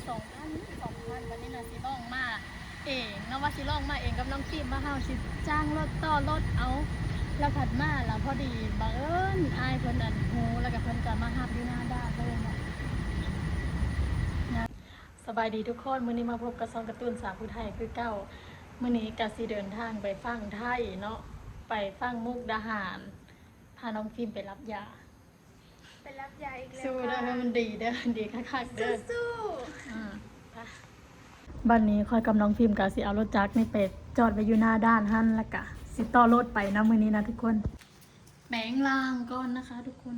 ສອງພັນ ສອງພັນ ບັດນີ້ນະ ຊິລອງມາເອງເນາະ ວ່າຊິລອງມາເອງກັບນ້ອງຟິມ ວ່າເຮົາຊິຈ້າງລົດ ຕໍ່ລົດເອົາ ແລ້ວພັດມາ ແລ້ວພໍດີບັງເອີນອ້າຍເພິ່ນ ອັນ ຮູ້ ແລ້ວກໍເພິ່ນກໍມາຮັບຢູ່ໜ້າດ່ານເລີຍເນາະ. ສະບາຍດີທຸກຄົນ ມື້ນີ້ມາພົບກັບຊ່ອງກາຕູນສາວຜູ້ໄທຄືເກົ່າ. ມື້ນີ້ກະຊິເດີນທາງໄປຝັ່ງໄທເນາະ ໄປຝັ່ງມຸກດາຫານ ພານ້ອງຟິມໄປຮັບຢາ ໄປຮັບຢາອີກແລ້ວ ສູ້ເດີ ເດີ ມັນດີເດີ ດີຄັກໆເດີ ສູ້ໆ ອືມ ໄປ. ບັດນີ້ຂ້ອຍກັບນ້ອງຟິມກະຊິເອົາລົດຈັກນີ້ໄປຈອດໄວ້ຢູ່ໜ້າດ່ານຫັ້ນ ແລ້ວກະຊິຕໍ່ລົດໄປນຳມື້ນີ້ນະທຸກຄົນ. ແປງຮ່າງກ່ອນນະຄະທຸກຄົນ.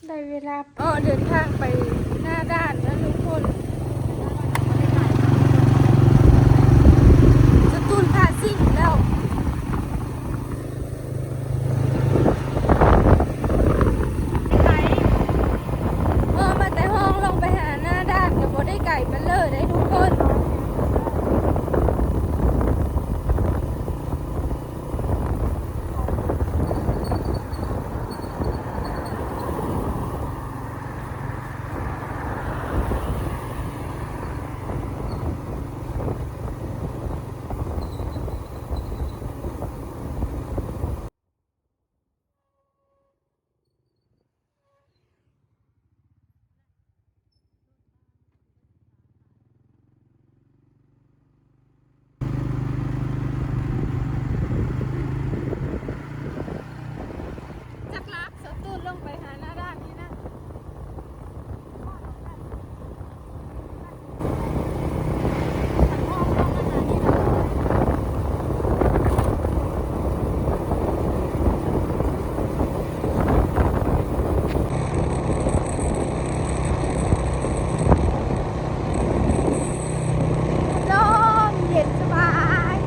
ໄດ້ເວລາ ເອີ ເດີນທາງໄປໜ້າດ່ານນະທຸກຄົນ. ສະຕູນພາຊິງແລ້ວ ເອີ ມາແຕ່ຫ້ອງລົງໄປຫາໜ້າດ່ານກໍບໍ່ໄດ້ໄກປານເລີເດ້ທຸກຄົນ. ຈັກລາກສະຕູນລົງໄປຫາໜ້າດ່ານນີ້ນະ. ລົມເຢັນສະບາຍ.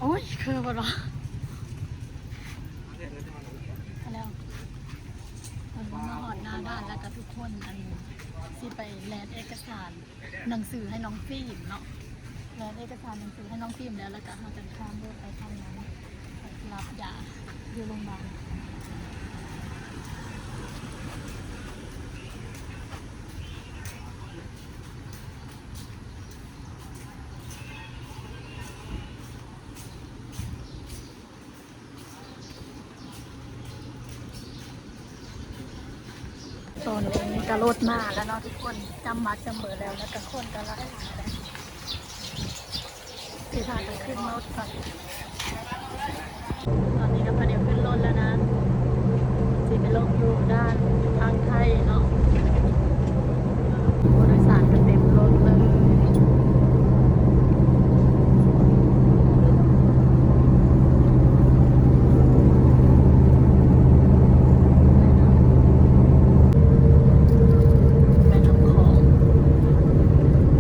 ໂອ້ຍ ຄືບໍ່ລະ ມາແລ້ວ ເພິ່ນມາຮອດໜ້າດ່ານແລ້ວກະທຸກຄົນ ອັນ ຊິໄປແລ່ນເອກະສານໜັງສືໃຫ້ນ້ອງຟິມເນາະ ແລ່ນເອກະສານໜັງສືໃຫ້ນ້ອງຟິມແລ້ວ ແລ້ວກະເຮົາຈັ່ງຂ້າມລົດໄປທາງນັ້ນ ໄປຮັບຢາຢູ່ໂຮງບານ. ຕອນນີ້ກະລົດມາແລ້ວເນາະທຸກຄົນ ຈຳບັດຈຳເບີແລ້ວ ແລ້ວກະຄົນກະຫຼາຍແລ້ວ ຊິພາກັນຂຶ້ນລົດກ່ອນ. ຕອນນີ້ກະພາກັນຂຶ້ນລົດແລ້ວນະ ຊິໄປລົງຢູ່ດ່ານຝັ່ງໄທເນາະ. ຜູ້ໂດຍສານກະເຕັມລົດເລີຍ. ແມ່ນ້ຳຂອງ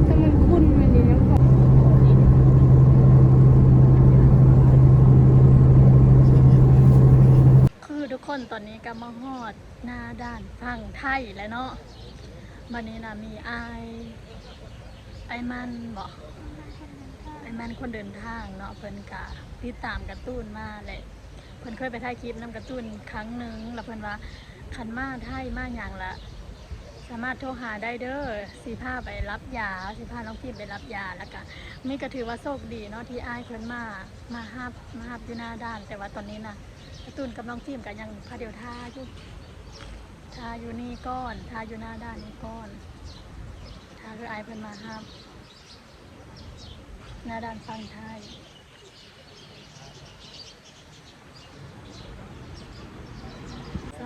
ແຕ່ມັນຂຸ່ນແມ່ນເດ ນ້ຳຂອງ. ຄືທຸກຄົນ ຕອນນີ້ກະມາຮອດໜ້າດ່ານຝັ່ງໄທແລ້ວເນາະ. ບັດນີ້ນະ ມີອ້າຍ ອ້າຍມັນບໍ ອ້າຍມັນຄົນເດີນທາງເນາະ ເພິ່ນກະຕິດຕາມກາຕູນມາແຫຼະ ເພິ່ນເຄີຍໄປຖ່າຍຄລິບນຳກາຕູນຄັ້ງໜຶ່ງ ແລ້ວເພິ່ນວ່າ ຄັນມາໄທມາຫຍັງລະ ສາມາດໂທຫາໄດ້ເດີ ຊິພາໄປຮັບຢາ ຊິພານ້ອງພິມໄປຮັບຢາ ແລ້ວກະ ມື້ນີ້ກະຖືວ່າໂຊກດີເນາະ ທີ່ອ້າຍເພິ່ນມາ ມາຮັບ ມາຮັບຢູ່ໜ້າດ່ານ. ແຕ່ວ່າຕອນນີ້ນະ ກາຕູນກັບນ້ອງພິມກະຍັງພາດຽວຖ້າຢູ່ ຖ້າຢູ່ນີ້ກ່ອນ ຖ້າຢູ່ໜ້າດ່ານນີ້ກ່ອນ ຖ້າຄືອ້າຍເພິ່ນມາຮັບ ໜ້າດ່ານຝັ່ງໄທ.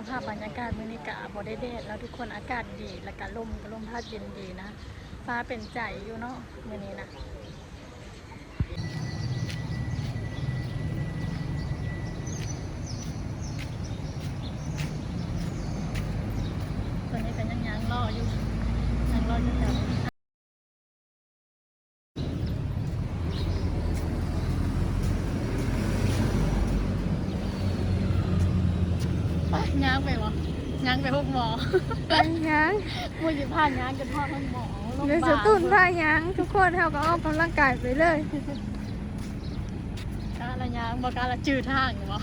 ສະພາບບັນຍາກາດມື້ນີ້ກະບໍ່ໄດ້ແດດເນາະທຸກຄົນ ອາກາດດີ ແລ້ວກະລົມ ກະລົມພັດເຢັນດີນະ ຟ້າເປັນໃຈຢູ່ເນາະມື້ນີ້ນະ. ຕອນນີ້ກະຍັງຍ່າງເລາະຢູ່ ຍ່າງເລາະຢູ່ແຖວ ໄປ ຍ່າງໄປບໍ່? ຍ່າງໄປໂຮງໝໍ ໄປຍ່າງ ໝູ່ຊິພາຍ່າງຈົນຮອດໂຮງໝໍ ໂຮງບານ ເດີ ສະຕູນພາຍ່າງ ທຸກຄົນ ເຮົາກະອອກກຳລັງກາຍໄປເລີຍ. ກະລະຍ່າງ ບໍ່ກະລະຈື່ທາງບໍ່?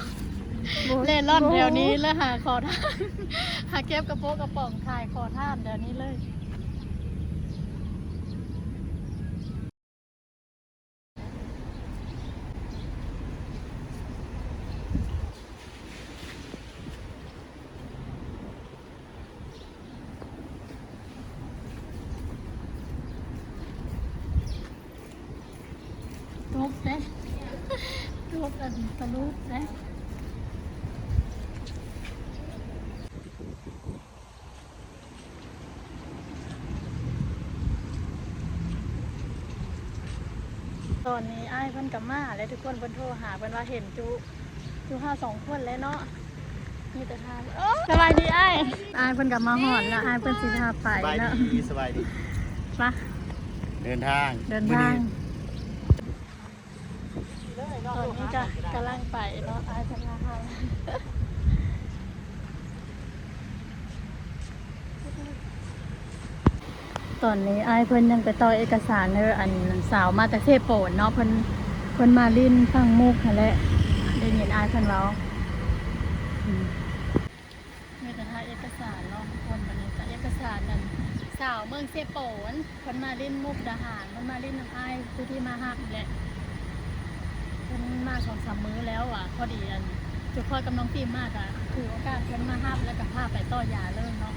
ບໍ່ ເລ່ລ່ອນແຖວນີ້ ບໍ່ ແລ້ວຫາຂໍທານ ຫາເກັບກະໂປະກະປ໋ອງຂາຍຂໍທານແຖວນີ້ເລີຍ. ຕົກເດ້ ຕົກອັນຕະລຸດເດ້. ຕອນນີ້ອ້າຍເພິ່ນກະມາແລ້ວທຸກຄົນ ເພິ່ນໂທຫາ ເພິ່ນວ່າເຫັນຈຸ ຈຸເຮົາສອງຄົນແລ້ວເນາະ ມີແຕ່ທ່ານ. ໂອ້ ສະບາຍດີອ້າຍ ອ້າຍເພິ່ນກະມາຮອດແລ້ວ ອ້າຍເພິ່ນຊິພາໄປເນາະ. ສະບາຍດີ ສະບາຍດີ ໄປ ເດີນທາງ ເດີນທາງ ຕອນນີ້ກະກຳລັງໄປເນາະ ອ້າຍເພິ່ນມາຫາ. ຕອນນີ້ອ້າຍເພິ່ນຍັງໄປຕໍ່ເອກະສານເດີ ອັນສາວມາແຕ່ເຊໂປນເນາະ ເພິ່ນ ເພິ່ນມາຫຼິ້ນຝັ່ງມຸກຫັ້ນແຫຼະ ໄດ້ຍິນອ້າຍເພິ່ນເວົ້າ. ອືມ ມີແຕ່ຖ່າຍເອກະສານເນາະທຸກຄົນ ບັນຍາກາດເອກະສານນັ້ນ ສາວເມືອງເຊໂປນ ເພິ່ນມາຫຼິ້ນມຸກດາຫານ ເພິ່ນມາຫຼິ້ນນຳອ້າຍຜູ້ທີ່ມາຮັບແຫຼະ ເພິ່ນມາສອງສາມມື້ແລ້ວຫວາ ພໍດີອັນຈຸຂ້ອຍກັບນ້ອງຕີມມາກະຖືໂອກາດເພິ່ນມາຮັບ ແລ້ວກະພາໄປຕໍ່ຢາເລີຍເນາະ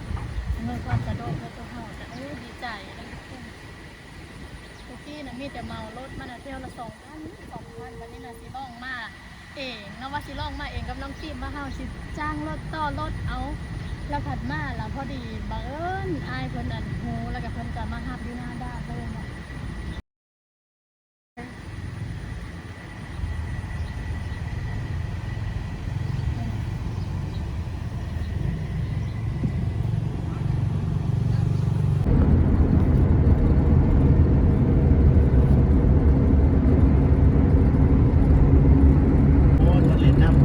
ອຳນວຍຄວາມສະດວກໃຫ້ພວກເຮົາ ກະ ໂອ້ ດີໃຈນະທຸກຄົນ. ແຕ່ກີ້ນະມີແຕ່ເໝົາລົດມານະ ຖ້ຽວລະສອງພັນ ສອງພັນ ບັດນີ້ນະຊິລອງມາ ເອງເນາະ ວ່າຊິລອງມາເອງກັບນ້ອງຕີມ ວ່າເຮົາຊິຈ້າງລົດຕໍ່ລົດເອົາ ລະພັດມາລະພໍດີບັງເອີນອ້າຍເພິ່ນອັນຮູ້ ລະກະເພິ່ນກະມາຮັບຢູ່ໜ້າບ້ານເລີຍເນາະ. ໂອ້ ໂດນເຫຼັ້ນນ້ຳ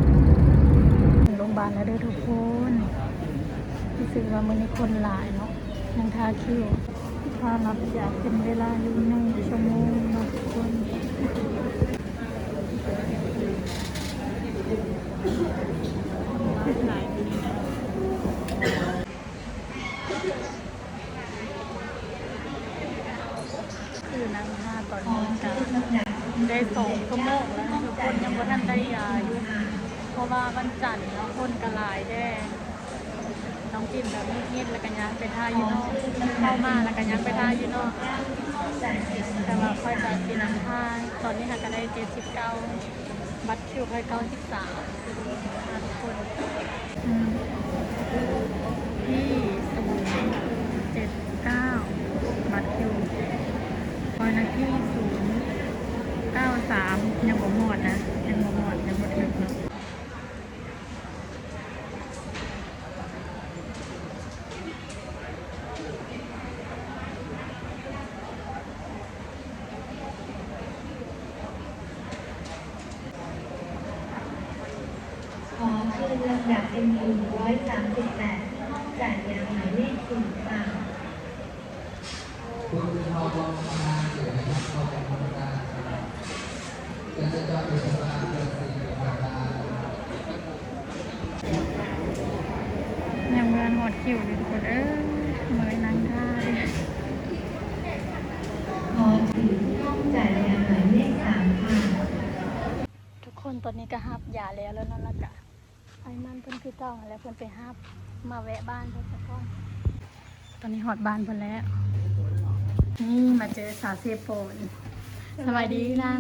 ໂຮງບານແລ້ວເດີທຸກຄົນ ຮູ້ສຶກວ່າມື້ນີ້ຄົນຫຼາຍເນາະ ຍັງທາຄິວ ຄ່າຮັບຢາເປັນເວລາຢູ່ໜຶ່ງຊົ່ວໂມງເນາະທຸກຄົນ. ຄືນັ່ງຖ້າຕອນນີ້ກະໄດ້ສອງຊົ່ວໂມງແລ້ວ ທຸກຄົນຍັງບໍ່ທັນໄດ້ຢາຢູ່ ເພາະວ່າວັນຈັນເນາະ ຄົນກະຫຼາຍແດ່. ນ້ອງຕິນກະຫງຸດຫງິດ ແລ້ວກະຍ່າງໄປຖ້າຢູ່ນອກ ເຂົ້າມາແລ້ວກະຍ່າງໄປຖ້າຢູ່ນອກ ແຕ່ວ່າຂ້ອຍກະຊິນັ່ງຖ້າ ຕອນນີ້ຫາກະໄດ້ເຈັດສິບເກົ້າ ບັດຄິວຂ້ອຍເກົ້າສິບສາມ ທຸກຄົນ ອືມ ທີສູນເຈັດເກົ້າ ບັດຄິວຂ້ອຍນະທີສູນເກົ້າສາມ ຍັງບໍ່ຮອດນະ ຍັງບໍ່ຮອດ ຍັງບໍ່ເຖິງເນາະ. ขอเชิญลำดับ เอ็ม ยู ร้อยสามสิบแปด ที่ห้องจ่ายยาหมายเลขสี่ค่ะ ຍັງບໍ່ທັນຮອດຄິວເລີຍທຸກຄົນເອີຍ ເມື່ອຍນັ່ງຖ້າເດ້. ขอถึงห้องจ่ายยาหมายเลขสามค่ะ ທຸກຄົນ ຕອນນີ້ກະຮັບຢາແລ້ວ ແລ້ວນັ້ນລະກະ ອ້າຍມັນເພິ່ນຄືເກົ່າຫັ້ນແຫຼະ ເພິ່ນໄປຮັບ ມາແວະບ້ານເພິ່ນສາກ່ອນ. ຕອນນີ້ຮອດບ້ານເພິ່ນແລ້ວ ນີ້ມາເຈີສາວເຊໂປນ. ສະບາຍດີນາງ.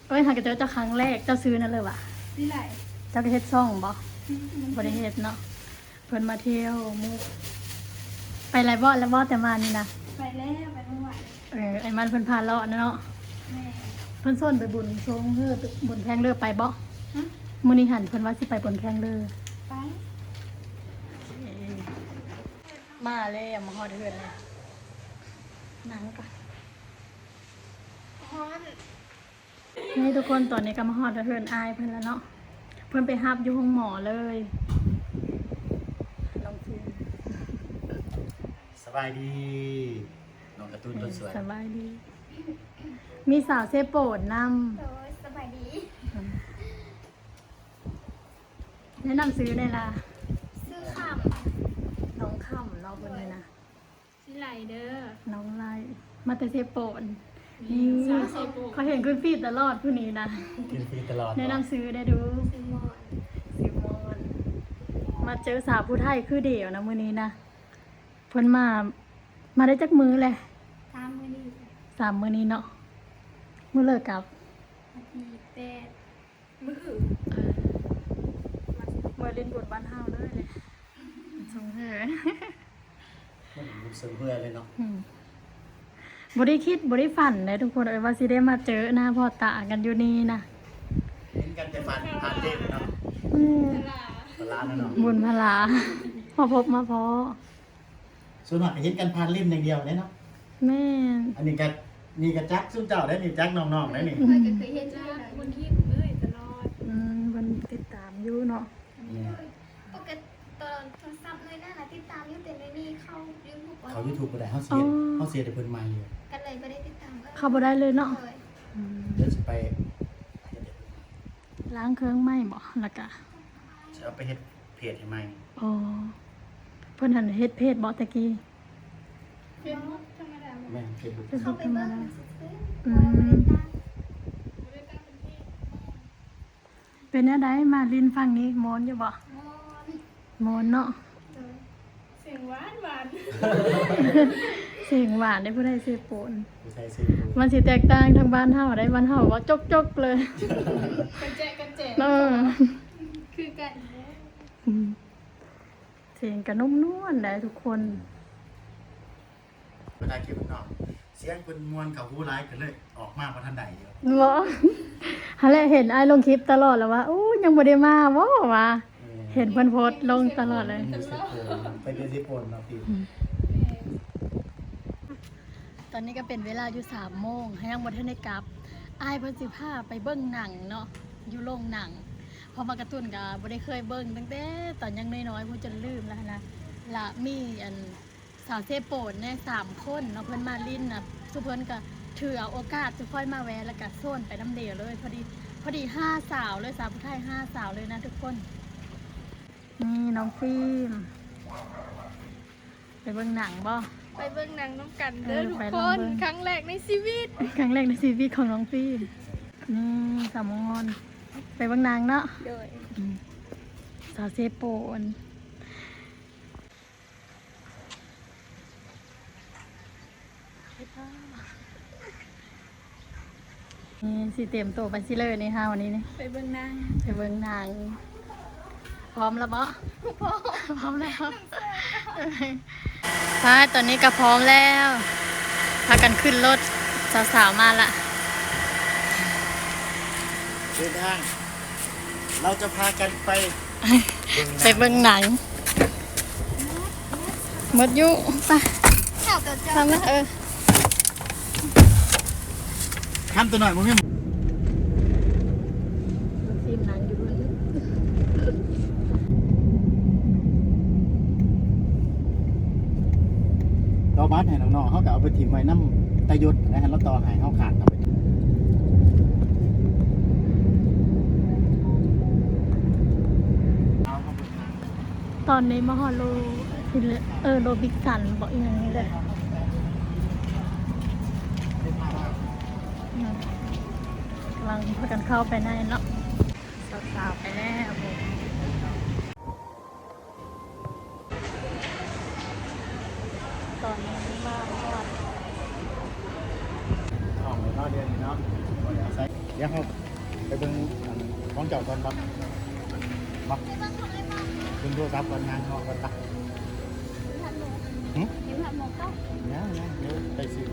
ເອີຍ ຫາກະເຈີເຈົ້າຄັ້ງແລກ ເຈົ້າຊື່ນັ້ນເລີຍຫວາ? ເຈົ້າກະເຮັດຊ່ອງບໍ່? ບໍ່ໄດ້ເຮັດເນາະ. ເພິ່ນມາທ່ຽວມຸກ ໄປຫຼາຍບ່ອນແລ້ວບໍ່ ແຕ່ມານີ້ນະ? ໄປແລ້ວ ໄປເມື່ອວານ. ເອີ ໄອ້ມັນເພິ່ນພາເລາະນະເນາະ. ແມ່ນ. ເພິ່ນຊວນໄປບຸນຊ່ວງເຮີ ບຸນແຂ່ງເຫຼືອໄປບໍ່? ຫຶ? ມື້ນີ້ຫັ້ນເພິ່ນວ່າຊິໄປບຸນແຂ່ງເຫຼືອ. ໄປ. ມາແລ້ວ ມາຮອດເຮືອນແລ້ວ. ນັ່ງກ່ອນ. ຮ້ອນ. ນີ້ທຸກຄົນ ຕອນນີ້ກໍມາຮອດເຮືອນອ້າຍເພິ່ນແລ້ວເນາະ. ເພິ່ນໄປຮັບຢູ່ໂຮງໝໍເລີຍ. ລອງຄື ສະບາຍດີ ນ້ອງກາຕູນຄົນສວຍ. ສະບາຍດີ. ມີສາວເຊໂປນນຳ. ໂດຍ ສະບາຍດີ. ແນະນຳຊື່ແດ່ລະ. ຊື່ຄຳ. ນ້ອງຄຳເນາະ ເພິ່ນນີ້ນະ. ຊື່ໄຫຼເດີ. ນ້ອງໄຫຼ ມາແຕ່ເຊໂປນ. ນີ້ ນີ້ ສາວເຊໂປນ ຂ້ອຍເຫັນຂຶ້ນຟີດຕະຫຼອດຜູ້ນີ້ນະ. ຂຶ້ນຟີດຕະຫຼອດ. ແນະນຳຊື່ແດ່ດູ. ຊື່ມອນ. ຊື່ມອນ. ມາເຈີສາວຜູ້ໄທຄືດຽວນະມື້ນີ້ນະ. ເພິ່ນມາ ມາໄດ້ຈັກມື້ແລ້ວ? ສາມມື້ນີ້. ສາມມື້ນີ້ເນາະ. ມື້ເລີກກັບ ວັນທີແປດ. ມື້ ເອີ ມື້ຫຼິ້ນບຸນບ້ານເຮົາເລີຍແຫຼະ. ສົງເຫີ ມັນບຸນສົງເຫີເລີຍເນາະ. ອືມ ບໍ່ໄດ້ຄິດບໍ່ໄດ້ຝັນເດ້ທຸກຄົນເອີຍ ວ່າຊິໄດ້ມາເຈີໜ້າພໍ້ຕາກັນຢູ່ນີ້ນະ. ເຫັນກັນແຕ່ຝັນ ຜ່ານເລກເນາະ. ອືມ ພະລາເນາະ ບຸນພະລາ. ມາພົບມາພໍ້. ສ່ວນມາກກໍເຫັນກັນຜ່ານຫຼິ້ນຢ່າງດຽວເດ້ເນາະ. ແມ່ນ. ອັນນີ້ກໍ ນີ້ກໍຈັກຊຸມເຈົ້າໄດ໋ນີ້ ຈັກນ້ອງໆໄດ໋ນີ້. ຂ້ອຍກໍເຄີຍເຫັນຢູ່ ບຸນທິບເອີຍຕະຫຼອດ. ອືມ ເພິ່ນຕິດຕາມຢູ່ເນາະ. ແມ່ນ. ໂດຍ ປົກກະຕິຕອນໂທລະສັບນ້ອຍໜ້ານະຕິດຕາມຢູ່ ແຕ່ນ້ອຍນີ້ເຂົ້າຢູທູບບໍ່ໄດ້. ເຮົາຊິເຮັດ ເຮົາຊິເຮັດໃຫ້ເພິ່ນໃໝ່ຢູ່ ກໍເລີຍບໍ່ໄດ້ຕິດຕາມ. ເອີ ເຂົ້າບໍ່ໄດ້ເລີຍເນາະ. ໂດຍ. ອືມ ດຽວຊິໄປ ລ້າງເຄື່ອງໃໝ່ບໍ ແລ້ວກະຊິເອົາໄປເຮັດເພຈໃຫ້ໃໝ່. ອໍ ເພິ່ນຫັ້ນເຮັດເພຈບໍແຕ່ກີ້? ເຟສບຸກທຳມະດາ. ແມ່ນ ເຟສບຸກ ເຟສບຸກທຳມະດາ. ອືມ ເປັນແນວໃດ ມາຫຼິ້ນຝັ່ງນີ້ມ່ວນຢູ່ບໍ? ມ່ວນ ມ່ວນເນາະ. ໂດຍ. ສຽງຫວານໆ ສຽງຫວານເດ້ ຜູ້ໄທເຊໂປນ. ຜູ້ໄທເຊໂປນ ມັນຊິແຕກຕ່າງທາງບ້ານເຮົາໄດ໋ ບ້ານເຮົາເວົ້າຈົກໆເລີຍ ກັນແຈະກັນແຈະ. ເອີ ຄືກັນ. ອືມ ສຽງກະນຸ້ມນວນໄດ໋ທຸກຄົນ. ບັນດາເຂດເມືອງນອກ ສຽງເພິ່ນມ່ວນເຂົ້າຫູຫຼາຍ ກໍເລີຍອອກມາບໍ່ທັນໄດ້ຢູ່. ບໍ່ ຫັ້ນແຫຼະ ເຫັນອ້າຍລົງຄລິບຕະຫຼອດແລ້ວວ່າ ໂອ້ ຍັງບໍ່ໄດ້ມາບໍ ວ່າ. ແມ່ນ. ເຫັນເພິ່ນໂພສລົງຕະຫຼອດເລີຍ. ໄປເດຊິໂປນເນາະພີ່. ອືມ ຕອນນີ້ກໍເປັນເວລາຢູ່ສາມໂມງ ຍັງບໍ່ທັນໄດ້ກັບ. ອ້າຍເພິ່ນຊິພາໄປເບິ່ງໜັງເນາະ ຢູ່ໂລງໜັງ ເພາະວ່າກາຕູນກໍບໍ່ໄດ້ເຄີຍເບິ່ງຕັ້ງແຕ່ຕອນຍັງນ້ອຍໆ ພຸ້ນ ຈົນລືມແລ້ວຫັ້ນນະ. ລະມີອັນ ສາວເຊໂປນແດ່ສາມຄົນເນາະ ເພິ່ນມາຫຼິ້ນນະ. ຊຸເພິ່ນກໍຖືເອົາໂອກາດ ຊຸຂ້ອຍມາແວ່ ແລ້ວກໍຊວນໄປນຳເດວເລີຍ. ພໍດີ ພໍດີຫ້າສາວເລີຍ ສາວຜູ້ໄທຫ້າສາວເລີຍນະທຸກຄົນ. ນີ້ນ້ອງຟິມ ໄປເບິ່ງໜັງບໍ? ໄປເບິ່ງໜັງນຳກັນເດີ ເອີ ທຸກຄົນ. ຄັ້ງແລກໃນຊີວິດ ຄັ້ງແລກໃນຊີວິດຂອງນ້ອງຟິມ. ນີ້ສາວມອນ ໄປເບິ່ງໜັງເນາະ. ໂດຍ. ອືມ ສາວເຊໂປນ. ນີ້ຊິຕຽມໂຕໄປຊິເລີຍນີ້ ເຮົານີ້ ໄປເບິ່ງໜັງ ໄປເບິ່ງໜັງ. ພ້ອມແລ້ວບໍ? ພ້ອມ ພ້ອມແລ້ວ. ໄປ ຕອນນີ້ກໍພ້ອມແລ້ວ ພາກັນຂຶ້ນລົດ ສາວໆມາລະ. ເດີນທາງ ເຮົາຈະພາກັນໄປ ໄປເບິ່ງໜັງ. ໝົດຢູ່ ໄປ ຂ້າມມາ ເອີ ຂ້າມຕົວໜ້ອຍບໍ່ມີ. ຊິມໜັງຢູ່ເພິ່ນ ຕໍ່ບັດໃຫ້ນ້ອງໆ ເຮົາກໍເອົາໄປຖິ້ມໄວ້ນຳຕາຍົດນະ ໃຫ້ລາວຕໍ່ໃຫ້ ເຮົາຂາດເອົາໄປ. ຕອນນີ້ມາຮອດໂລ ເອີ ໂລບິກສັນບໍ ອີ່ຫຍັງນີ້ແຫຼະ. ກຳລັງພາກັນເຂົ້າໄປໃນເນາະ ສາວໆໄປແລ້ວ. ຕອນນີ້ມາຮອດ ຫ້ອງເນາະ ດຽວນີ້ເນາະ ດຽວເຮົາໄປເບິ່ງ ອັນ ຂອງເຈົ້າກ່ອນເນາະ ເນາະ. ໂທລະສັບກ່ອນ ຍ່າງເນາະ ກ່ອນປະ. ຫຶ? ຍັງໆ ດຽວໄປຊື້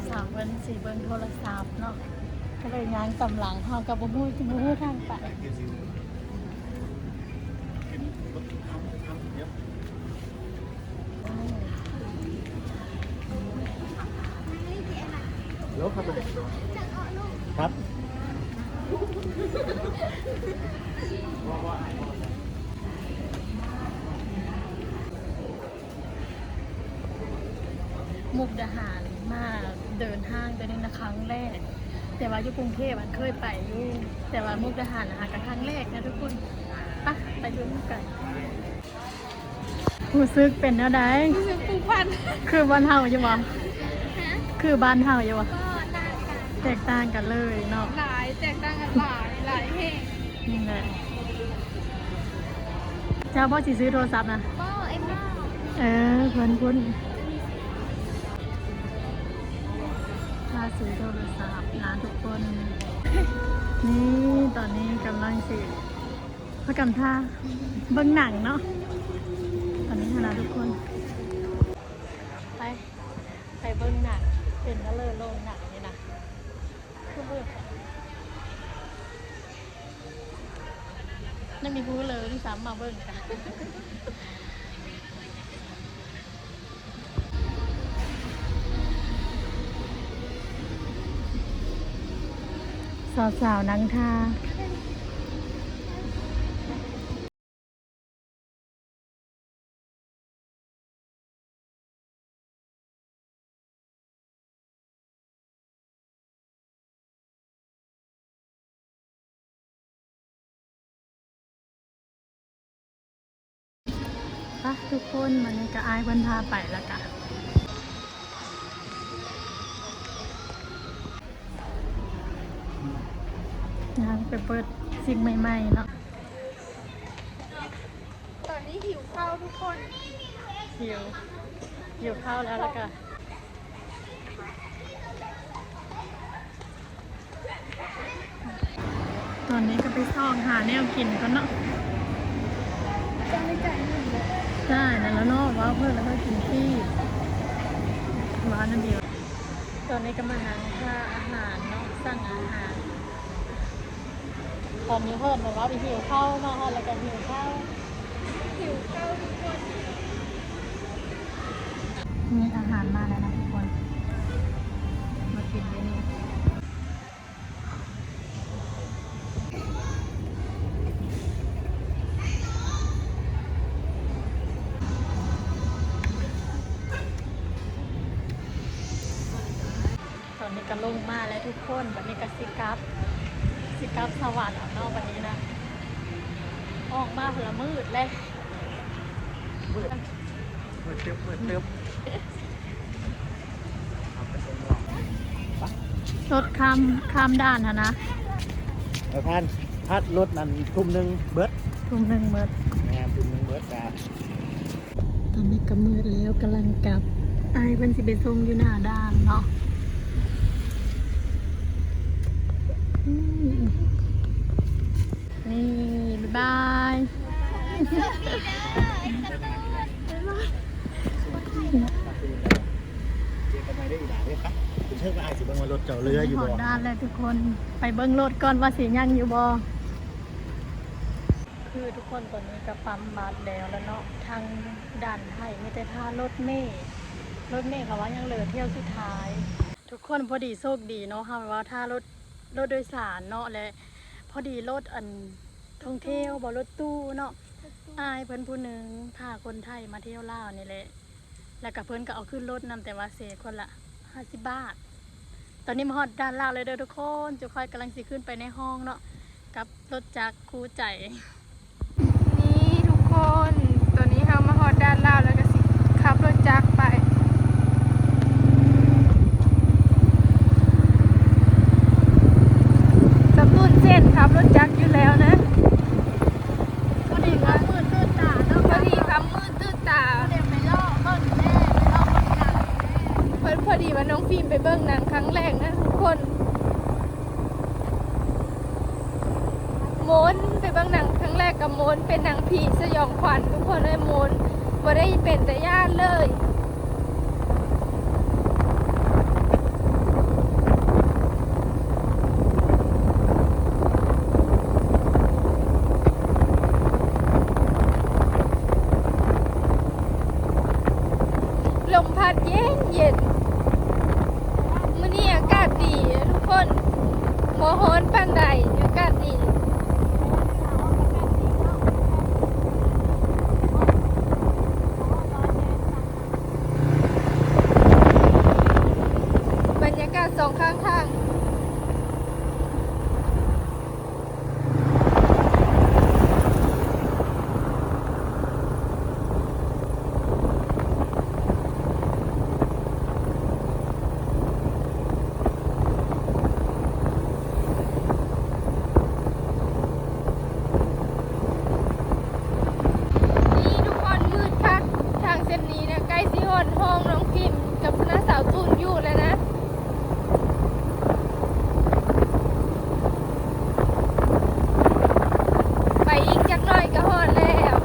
ສາວໆ ເພິ່ນຊິເບິ່ງໂທລະສັບເນາະ ກໍເລີຍຍ່າງຕາມຫຼັງ ເຮົາກໍບໍ່ຮູ້ ບໍ່ຮູ້ທາງໄປ. ມຸກດາຫານ ມາເດີນຫ້າງໂຕນີ້ນະ ຄັ້ງແລກ ແຕ່ວ່າຢູ່ກຸງເທບຫັ້ນເຄີຍໄປຢູ່ ແຕ່ວ່າມຸກດາຫານຫັ້ນກະຄັ້ງແລກນະທຸກຄົນ. ປະ ໄປເບິ່ງນຳກັນ. ຮູ້ສຶກເປັນແນວໃດ? ຮູ້ສຶກຜູກພັນ ຄືບ້ານເຮົາຢູ່ບໍ່? ຮະ? ຄືບ້ານເຮົາຢູ່ບໍ່? ບໍ່ ຕ່າງກັນ ແຕກຕ່າງກັນເລີຍເນາະ. ຫຼາຍ ແຕກຕ່າງກັນຫຼາຍ ຫຼາຍແຮງ. ນີ້ແຫຼະ ເຈົ້າບໍ່ຊິຊື້ໂທລະສັບນະ? ບໍ່ ເອັມບໍ່. ເອີ ເພິ່ນພຸ້ນ ຖ້າຊື້ໂທລະສັບນະທຸກຄົນ. ນີ້ ຕອນນີ້ກຳລັງຊິ ພາກັນຖ້າເບິ່ງໜັງເນາະ ຕອນນີ້ຫັ້ນນະທຸກຄົນ. ໄປ ໄປເບິ່ງໜັງ ເປັນຕາເລີໂລງໜັງນີ້ນະ ຄືມືດ ຍັງມີຜູ້ເລີດ້ວຍຊ້ຳມາເບິ່ງກະ. ສາວໆ ນັ່ງຖ້າ. ປະ ທຸກຄົນ ບາດນີ້ກະອ້າຍເພິ່ນພາໄປແລ້ວກະ ຍ່າງໄປເປີດສິ່ງໃໝ່ໆ ເນາະ. ຕອນນີ້ຫິວເຂົ້າທຸກຄົນ ຫິວ ຫິວເຂົ້າແລ້ວ ແລ້ວກະ ຕອນນີ້ກະໄປຊອກຫາແນວກິນກ່ອນເນາະ. ຈ່າຍນັ້ນລະເນາະ ເວົ້າເພິ່ນລະເພິ່ນກິນຟຣີ ວ່ານັ້ນດຽວ. ຕອນນີ້ກະມານັ່ງຖ້າອາຫານເນາະ ສັ່ງອາຫານ. ຕອນນີ້ຮອດແລ້ວ ເວົ້າ ຫິວເຂົ້າເນາະ ຮອດແລ້ວກະຫິວເຂົ້າ ຫິວເຂົ້າທຸກຄົນ. ນີ້ອາຫານມາແລ້ວນະທຸກຄົນ ມາກິນຢູ່ນີ້. ຕອນນີ້ກະລົງມາແລ້ວທຸກຄົນ ບາດນີ້ກະຊິກັບ ຊິກັບສະຫວັນແລ້ວເນາະ ບາດນີ້ນະ ອອກມາພຸ້ນລະມືດແລ້ວ ມືດ ມືດຕຶບ ມືດຕຶບ. ລົດຂ້າມ ຂ້າມດ່ານຫັ້ນນະ ເອີ ຜ່ານ ຜ່ານລົດນັ້ນທຸ່ມໜຶ່ງເບິດ ທຸ່ມໜຶ່ງເບິດ ແມ່ນ ທຸ່ມໜຶ່ງເບິດກະ ຕອນນີ້ກະມືດແລ້ວ ກຳລັງກັບ ອ້າຍເພິ່ນຊິໄປສົ່ງຢູ່ໜ້າດ່ານເນາະ. ອືມ ນີ້ ບາຍບາຍ ບາຍບາຍ ເຈີກັນໃໝ່ເດີອີ່ຫຼ້າເດີ. ໄປ ເດີ ໄປ ອ້າຍຊິເບິ່ງວ່າລົດເຈົ້າເຫຼືອຢູ່ບໍ່. ຮອດດ່ານແລ້ວທຸກຄົນ ໄປເບິ່ງລົດກ່ອນວ່າຊິຍັງຢູ່ບໍ່. ຄືທຸກຄົນ ຕອນນີ້ກະປ້ຳບັດແລ້ວລະເນາະ ທາງດ່ານໄທ ມີແຕ່ຖ້າລົດເມ ລົດເມເຂົາວ່າຍັງເຫຼືອຖ້ຽວສຸດທ້າຍ. ທຸກຄົນ ພໍດີໂຊກດີເນາະ ເຮົາວ່າຖ້າລົດ ລົດໂດຍສານເນາະ ແລະ ພໍດີລົດອັນທ່ອງທ່ຽວບໍ ລົດຕູ້ເນາະ ລົດຕູ້ ອ້າຍເພິ່ນຜູ້ໜຶ່ງພາຄົນໄທມາທ່ຽວລາວນີ້ແຫຼະ ແລ້ວກະເພິ່ນກະເອົາຂຶ້ນລົດນຳ ແຕ່ວ່າເສຍຄົນລະຫ້າສິບບາດ. ຕອນນີ້ມາຮອດດ່ານລາວແລ້ວເດີທຸກຄົນ ຈຸຂ້ອຍກຳລັງຊິຂຶ້ນໄປໃນຫ້ອງເນາະ ກັບລົດຈັກຄູ່ໃຈ. ນີ້ທຸກຄົນ ຕອນນີ້ເຮົາມາຮອດດ່ານລາວແລ້ວກະຊິຂັບລົດຈັກໄປ. ສະຕຸນເຊັ່ນຂັບລົດຈັກຢູ່ແລ້ວນະ ພໍດີຄຳມືດຕື່ນຕາເນາະ ພໍດີຄຳມືດຕື່ນຕາ ພໍດີໄປເລາະເບິ່ງແດ່ ໄປເລາະເບິ່ງໜັງແດ່ ພໍ ພໍດີ ທີ່ວ່ານ້ອງພິມໄປເບິ່ງໜັງຄັ້ງແລກນະທຸກຄົນ ໂມນ ໄປເບິ່ງໜັງຄັ້ງແລກກັບໂມນ ເປັນໜັງຜີສະຫຍອງຂວັນທຸກຄົນເອີຍ ໂມນ ບໍ່ໄດ້ເປັນຕາຢ້ານເລີຍ. ລົມພັດເຢັນໆ ມື້ນີ້ອາກາດດີເດີທຸກຄົນ ບໍ່ຮ້ອນປານໃດ ອາກາດດີ. ບັນຍາກາດສອງຂ້າງທາງ. ນີ້ທຸກຄົນ ມືດຄັກ ທາງເສັ້ນນີ້ນະ ໃກ້ຊິຮອດຫ້ອງນ້ອງພິມກັບນ້າສາວຕຸ່ນຢູ່ແລ້ວນະ. ໄປອີກຈັກໜ້ອຍກໍຮອດແລ້ວ.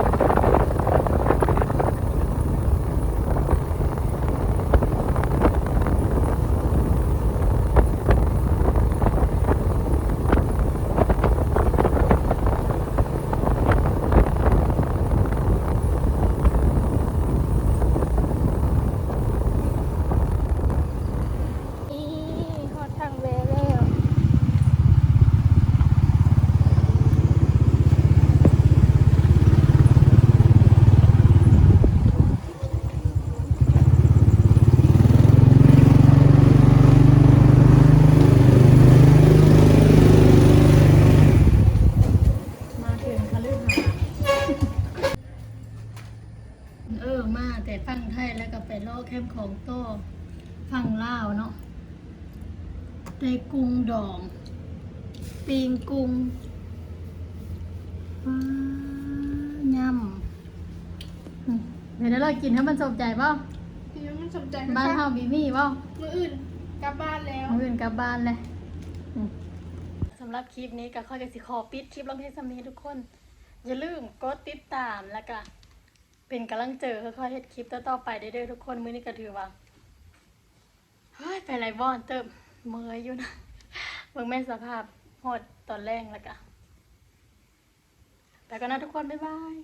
ນີ້ ຮອດທາງແວ່ແລ້ວ. ມາເຖິງຄະລືຫາດ. ເອີ ມາແຕ່ຝັ່ງໄທແລ້ວກໍໄປເລາະແຄມຂອງຕໍ່ຝັ່ງລາວເນາະ ໄດ້ກຸ້ງດອງ ປີ້ງກຸ້ງ ວ້າ ຍຳ. ເປັນໄດລະ ກິນໃຫ້ມັນສົມໃຈບໍ່? ກິນໃຫ້ມັນສົມໃຈ ບ້ານເຮົາມີມີບໍ່? ມື້ອື່ນກັບບ້ານແລ້ວ ມື້ອື່ນກັບບ້ານແລ້ວ. ອືມ ສຳລັບຄລິບນີ້ກໍຂ້ອຍກໍຊິຂໍປິດຄລິບລົງພຽງສ່ຳນີ້ທຸກຄົນ. ຢ່າລືມກົດຕິດຕາມ ແລ້ວກະເປັນກຳລັງໃຈໃຫ້ຂ້ອຍເຮັດຄລິບຕໍ່ໆໄປເດີ້ທຸກຄົນ. ມື້ນີ້ກໍຖືວ່າ ເຮີ້ຍ ໄປຫຼາຍບ່ອນເຕີບ ເມື່ອຍຢູ່ນະ. ເບິ່ງແມ່ນສະພາບຮອດຕອນແລງ ແລ້ວກະ ໄປກ່ອນນະທຸກຄົນ ບາຍບາຍ.